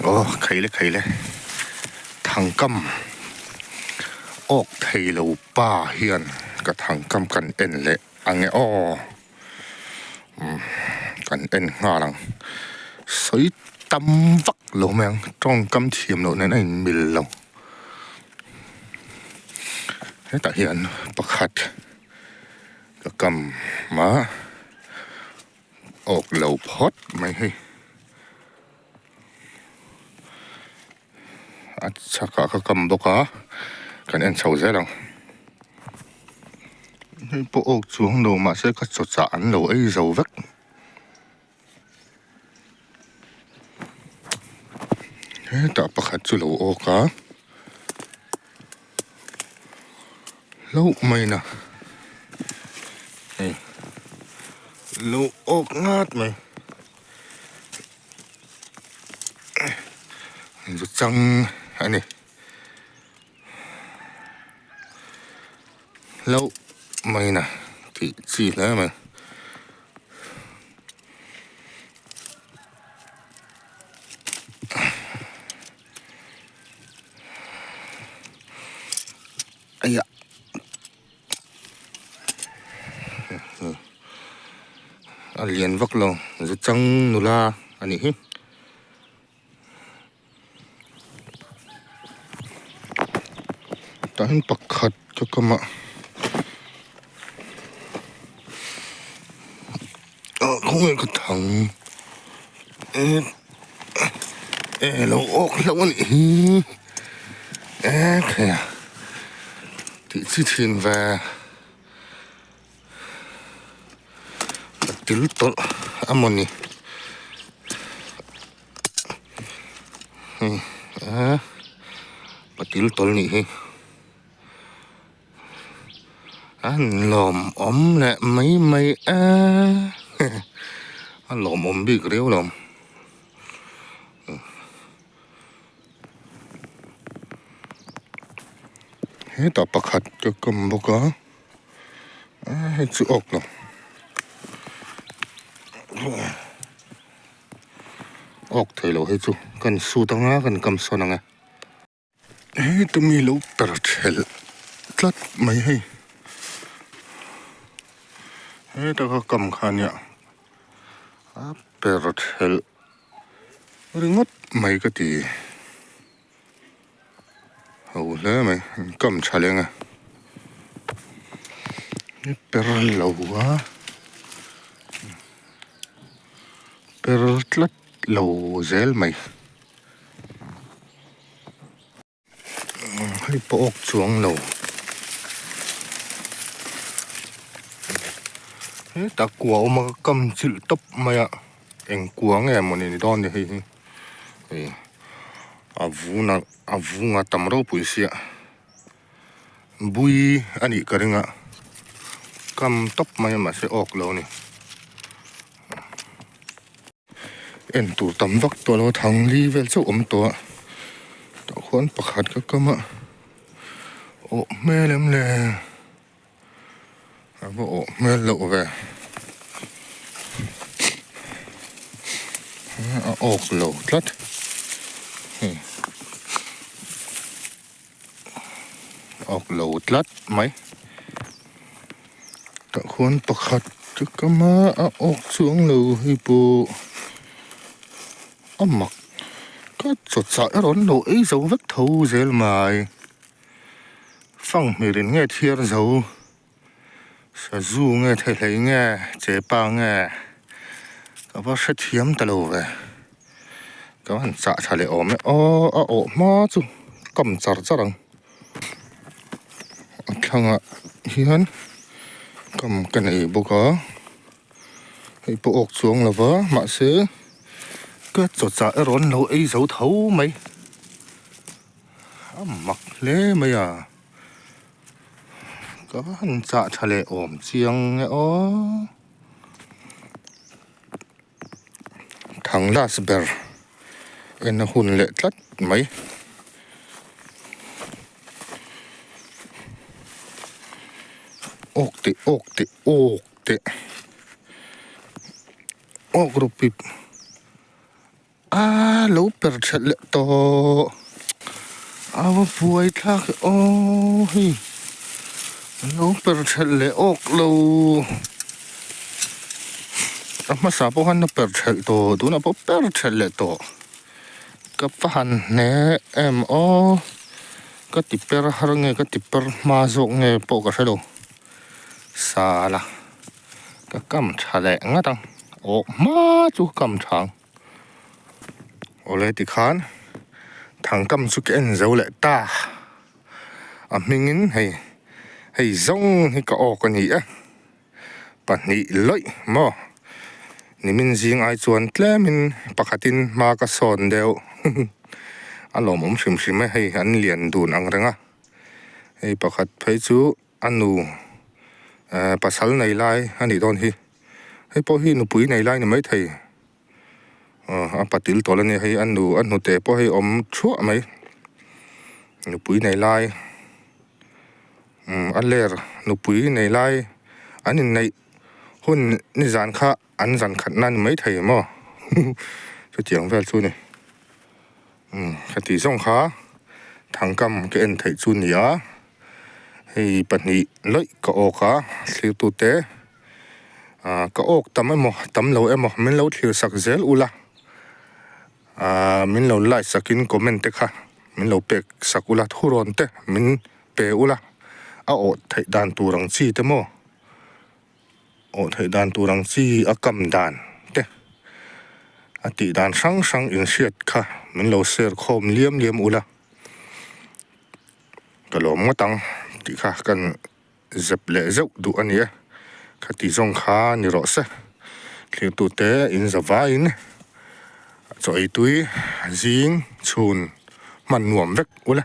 Aw khaile khaile thangkam awk theilo pa hian ka thangkam kan en leh ang e aw umm kan en nghal ang sawi tam vak lo mai ang tawngkam thiam loh nen a in mil lo hetah hian pakhat ka kam a awk lo phawt mai hei a chhakah ka kam bawk a kan en chho zel ang hei pawh awk chuang lo mahse ka chaw chah an lo ei zo vek hetah pakhat chu lo awk a hlauh mai na hei lo awk ngat mai. Zu chang a ni hlauh mai na tih chi hle mai. A lian vak lo zu chang nula a nih hi. Tah hian pakhat ka kam a ah khawnge ka thang e e lo awk hlauh a nih hi e khe tih chi thin ve a til tawlh a mawni. Hei a patil tawl nih hi a lawmawm leh mai mai a a lawmawm bik riau lo hetah pakhat ka kam bawk a hei chu awk lo. Awk thei lo hei chu kan sut anga kan kam sawn ang e. Heta mi lo per thelh tlat mai hei. Heta ka kam kha nia a per thelh ringawt mai ka ti. Ho hle mai an kam tha leng a. Per lo a per tlat lo zel mai hei pawh awk chuang lo hetah kua awm a ka kam chilh tawp mai a eng kua nge mawni ni dawn ni hei hi hei a vun a a vung a tam ropui sia. Bui a nih ka ring a, kam tawp mai a mahse awk lo a ni. En tur tam vak tawh lo a, thang li vel chauh awm tawh a, tah khuan pakhat ka kam a, awh hmel em le, a va awh hmel loh ve, a awk lo tlat hei. Awk lo tlat mai tah khuan pakhat chu kam a a awk chuang lo hei pawh a mak ka chaw chah erawh an lo ei zo vek tho zel mai fanghmir in nge thiar zo sazu nge theihlei nge chepa nge ka va hrethiam ta lo ve ka han chah tha leh awm e aw a awh hma chu kam char char ang a thlangah hian kam ka nei bawk a hei pawh awk chuang lo va mahse ka chaw chah erawh an lo ei zo tho mai a mak hle mai a. Ka va han chah tha leh awm chiang e aw. Thang last ber en a hun leh tlat mai. Awk teh awk teh awk teh awk ru pip. A lo per that leh tawh a va buai thlak e aw hei a lo per that leh awk lo a hmasa pawh khan a per that tawh tunah pawh per that leh tawh ka va han hne em aw ka ti per har nge ka ti per hma zawk nge pawh ka hre lo sala. Ka kam tha leh ngat ang aw hma chu ka kam tha ang awle tikhan thangkam chu ka en zo leh ta a hmingin hei hei zawng hi ka awk a ni e pahnih lawih maw nimin zing ai chuan tlemin pakhatin hma ka sawn deuh a lawmawm hrim hrim e hei an lian dun ang reng a hei pakhat phei chu. A nu eh pasal nei lai a nih dawn hi hei pawh hi nupui nei lai ni maithei aw a patil tawh la nia hei a nu a hnute pawh hei awm thuah mai nupui nei lai umm a ler nupui nei lai an inneih hun nizan kha an zan khat na ni maithei maw chutiang vel chu a ni umm heti zawng kha thangkam ka en theih chu a ni a. Hei pahnih lawih ka awk a thlirtute ah ka awk tam emaw tam lo emaw min lo thlir sak zel ula ah min lo like sakin comment te kha min lo pek sak ula thurawn te min pe ula a awh theih dan tur ang chi te maw awh theih dan tur ang chi a kam dan te a tih dan hrang hrang inhriat kha min lo share khawm liam liam ula. Ka lawm ngawt ang tih kha kan zep leh zeuh duh a ni e. Khati zawng kha ni rawh se. Thlirtute in za vaiin chaw ei tui zing chhun hman nuam vek ula.